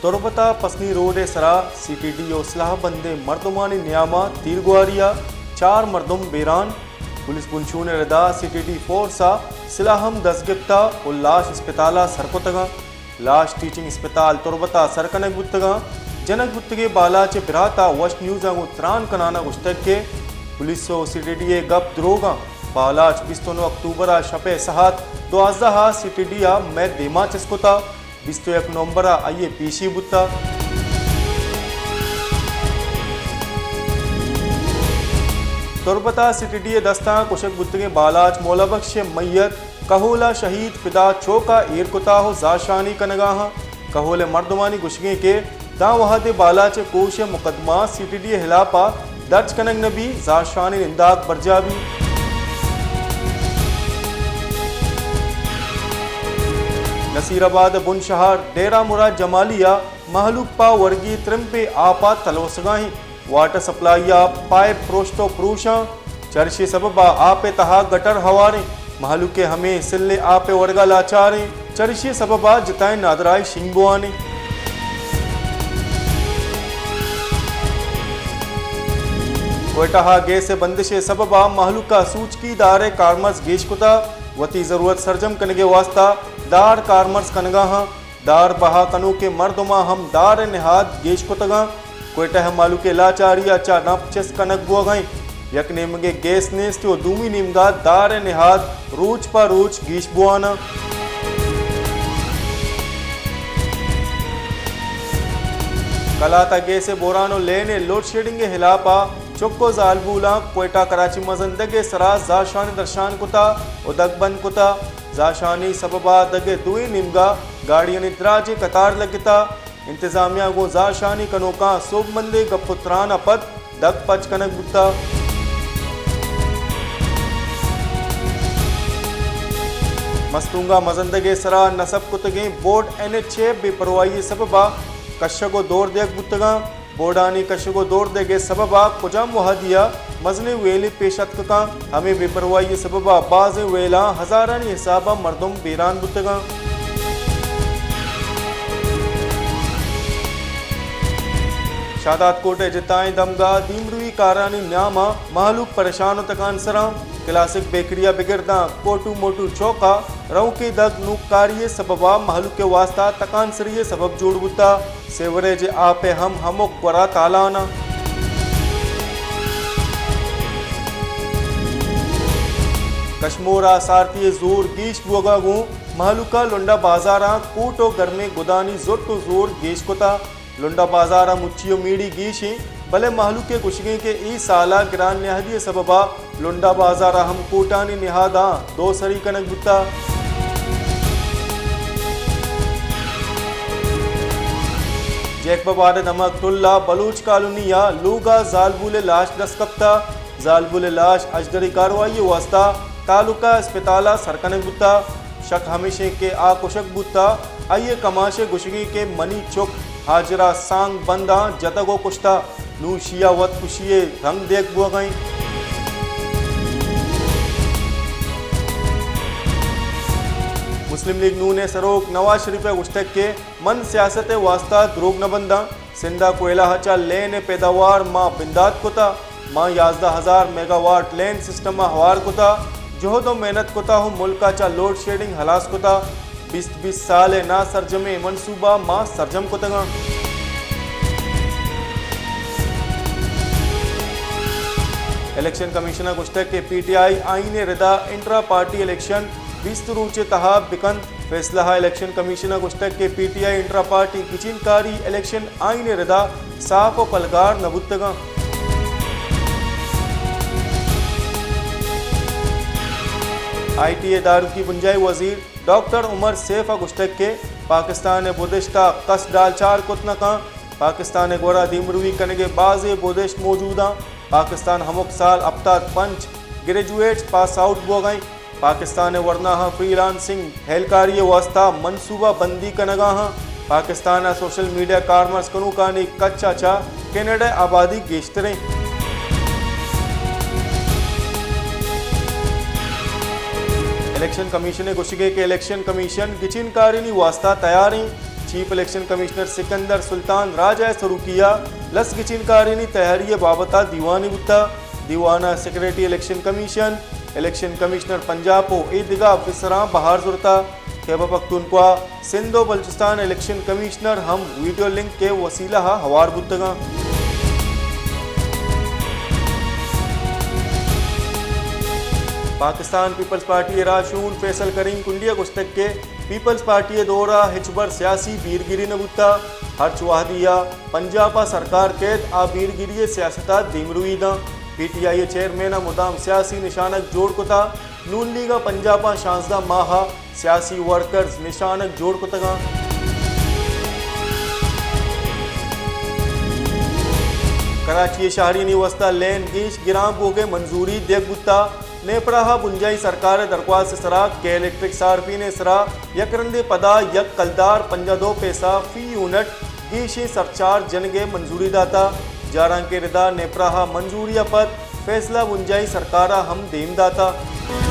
تربت ءَ پسنی روڈ ءِ سرا سی ٹی ڈی ءُ سلاہ بندیں مردمانی نیام ءَ تیرگواری ءَ چار مردم بیران۔ پولیس بنشون ءِ ردا سی ٹی ڈی فورس ءَ سلاہ ہم دست گپتہ ءُ لاش اسپتال ءَ سر کتگاں۔ لاش ٹیچنگ اسپتال تربت ءَ سر کنگ بوتگاں۔ جنگ بوتگیں بالاچ ءِ برات ءَ وش نیوز ءَ گوں تران کنان ءَ گوشتگ کہ پولیس ءُ سی ٹی ڈی ءِ گپ دروگاں۔ بالاچ بیست ءُ نو اکتوبر ءَ شپ ءِ ساعت دوازدہ ءَ سی ٹی ڈی ءَ مئے دیما چست کتہ۔ بیست ءُ یک نومبر ءَ آئی ءِ پیشی بوتہ۔ تربت ءَ سی ٹی ڈی ءِ دستاں کشگ بوتگیں بالاچ مولا بخش ءِ میت کہول ءَ شہید فدا چوک ءَ ایر کتہ ءُ زہرشانی کنگ ءَ آں۔ کہول ءِ مردمانی گوشگ ایں کہ داں وہدے بالاچ ءِ کوش ءِ مقدمہ سی ٹی ڈی ءِ ہلاپ ءَ درج کنگ نہ بی، زہرشانی ننداک برجاہ بی۔ نصیر آباد ءِ بن شہر ڈیرہ مراد جمالی ءَ مہلوک پہ ورگی ترمپے آپ ءَ تلوسگ ءَ ایں۔ واٹر سپلائی ءِ پائپ پروشت ءُ پروشاں۔ چرشی سبب ءَ آپ ءِ تہا گٹر ہواریں۔ مہلوک ءِ ہمے سلیں آپ ءِ ورگ ءَ لاچاریں۔ چرشی سبب ءَ جتائیں نادراہی شنگ بوانیں۔ کوئٹہ ءَ گیس ءِ بندش ءِ سبب ءَ مہلوک ءَ سوچکی دار ءِ کارمرز گیش کتہ۔ وتی ضرورت سرجم کنگ ءِ واستہ دار کارمرز کنگ ءَ آں۔ دار بہا کنوکیں مردماں ہم دار ءِ نہاد گیش کتگاں۔ کوئٹہ ءَ مہلوک ءِ لاچاری ءَ چہ رمپ چست کنگ بوگ ءَ ایں۔ یک نیمگے گیس نیست ءُ دومی نیمگا دار ءِ نہاد روچ پہ روچ گیش بوان ءَ۔ کلات ءَ گیس ءِ بحران ءُ لین ءِ لوڈ شیڈنگ ءِ ہلاپ ءَ چک ءُ زالبولاں کوئٹہ کراچی مزن دگ ءِ سرا زہرشانی درشان کتہ ءُ دگ بند کتہ۔ زہرشانی سبب ءَ دگ ءِ دوئیں نیمگا گاڑیانی دراجیں قطار لگتہ۔ انتظامیہ گوں زہرشانی کنوکاں سوبمندیں گپ ءُ تران ءَ پد دگ پچ کنگ بوتہ۔ مستونگ ءَ مزن دگ ءِ سرا نصب کتگیں بورڈ این ایچ اے بے پرواہی ءِ سبب ءَ کشگ ءُ دور دیگ بوتگاں۔ بورڈانی کشگ ءُ دور دیگ ءِ سبب ءَ کجام وہدی ءَ مزنیں ویلے پیش اتک کنت۔ ہمے بے پرواہی ءِ سبب ءَ بازیں ویلاں ہزارانی حساب ءَ مردم بیران بوتگاں۔ شاداد کوٹ ءِ جتائیں دمگاہ دیمروی کارانی نیام ءَ مہلوک پریشان ءُ تکانسراں۔ کلاسک بیکری ءَ بگر داں کوٹو موٹو چوک ءَ روکیں دگ نوککاری ءِ سبب ءَ مہلوک ءِ واستہ تکانسری ءِ سبب جوڑ بوتہ۔ سیوریج ءِ آپ ءِ ہم ہمک گورا تالان ءَ۔ کشمور ءَ سارتی ءِ زور گیش بوگ ءَ گوں مہلوک ءَ لنڈا بازاراں کوٹ ءُ گرمیں گدانی زرت ءُ زور گیش کتہ۔ لنڈا بازار ءَ مچی ءُ میڑی گیش ایں، بلے مہلوک ءِ گوشگ ایں کہ اے سال ءَ گران نہادی ءِ سبب ءَ لنڈا بازار ءَ ہم کوٹانی نہاداں دو سری کنگ بوتہ۔ جیکب آباد ءِ دمگ ٹل ءَ بلوچ کالونی ءَ لوگ ءَ زالبول ءِ لاش دست کپتہ۔ زالبول ءِ لاش اژدری کاروائی ءِ واستہ تعلقہ اسپتال ءَ سر کنگ بوتہ۔ شک ہمیش ایں کہ آ کشگ بوتہ۔ آئی ءِ کماش ءِ گوشگ ایں کہ منی چک ہاجرہ سانگ بنداں جتگ ءُ کشتہ۔ نوں ایشی ءَ وت کشی ءِ رنگ دیگ بوگ ءَ ایں۔ مسلم لیگ نون ءِ سروک نواز شریف ءَ گوشتگ کہ من سیاست ءِ واستہ دروگ نہ بنداں۔ سندھ ءَ کوئلہ ءَ چہ لین ءِ پیداوار ما بندات کتہ۔ ما یازدہ ہزار میگا واٹ لین سسٹم ءَ ہوار کتہ، جہد ءُ محنت کتہ ءُ ملک ءَ چہ لوڈ شیڈنگ ہلاس کتہ۔ بیست بیست سال ءِ ناسرجمیں منصوبہ ما سرجم کتگاں۔ الیکشن کمیشن ءَ گوشتگ کہ پی ٹی آئی آئین ءِ ردا انٹرا پارٹی الیکشن بیست روچ ءِ تہا بکنت۔ فیصلہ ءَ الیکشن کمیشن ءَ گوشتگ کہ P T I intra party گچین کاری الیکشن آئین ءِ ردا صاف ءُ پلگار نہ بوتگاں۔ آئی ٹی ءِ داروکی بنجاہی وزیر ڈاکٹر عمر سیف ءَ گوشتگ کہ پاکستان ءِ بدشت ءَ کس ڈالچار کت نہ کنت۔ پاکستان ءِ گورا دیمروی کنگ ءِ بازیں بدشت موجود انت۔ پاکستان ہمک سال ہپتاد پنچ گریجویٹس پاس آؤٹ بوگ ءَ انت۔ پاکستان ءِ ورناہاں فری لانسنگ ہیلکاری ءِ واستہ منصوبہ بندی کنگ ءَ انت۔ پاکستان ءَ سوشل میڈیا کارمرز کنوکانی کچ ءَ چہ کینیڈا ءِ آبادی گیشتر انت۔ الیکشن کمیشن ءِ گوشگ ءَ کہ الیکشن کمیشن گچین کارانی واستہ تیار ایں۔ چیف الیکشن کمیشنر سکندر سلطان راج ءِ سروکی ءَ لس گچین کارانی تیاری ءِ بابت ءَ دیوانے بوتگ۔ دیوان ءَ secretary election commission, election commissioner Punjab ءُ اے دگہ آفیسراں بہر زرتگ۔ خیبر پختونخوا، سندھ ءُ بلوچستان الیکشن کمشنر ہم ویڈیو لنک ءِ وسیلہ ءَ ہوار بوتگ اَنت۔ پاکستان پیپلز پارٹی ءِ راہشون فیصل کریم کنڈی ءَ گوشتگ کہ پیپلز پارٹی ءِ دور ءَ ہچبر سیاسی بیرگیری نہ بوتگ، ہرچ وہدی ءَ پنجاب ءَ سرکار کیت، آ بیرگیری ءِ سیاست ءَ دیمروی دنت۔ پی ٹی آئی ءِ چیئرمین ءَ مدام سیاسی نشانگ جوڑ کتگ، نون لیگ ءَ پنجاب ءَ شانزدہ ماہ ءَ سیاسی ورکرز نشانگ جوڑ کتگ اَنت۔ کراچی ءِ شہریانی واستہ لین گیش گران بوگ ءِ منظوری دیگ بوتگ۔ نیپرا ءَ بنجاہی سرکار ءِ درخواست ءِ سرا کے الیکٹرک صارفین ءِ سرا یک رندے پدا یک کلدار پنجاہ دو پیسہ فی یونٹ گیشیں سرچارج جنگ ءِ منظوری داتگ۔ جارانکیں ردا نیپرا ءَ منظوری ءَ پد فیصلہ بنجاہی سرکار ءَ ہم دیم داتگ۔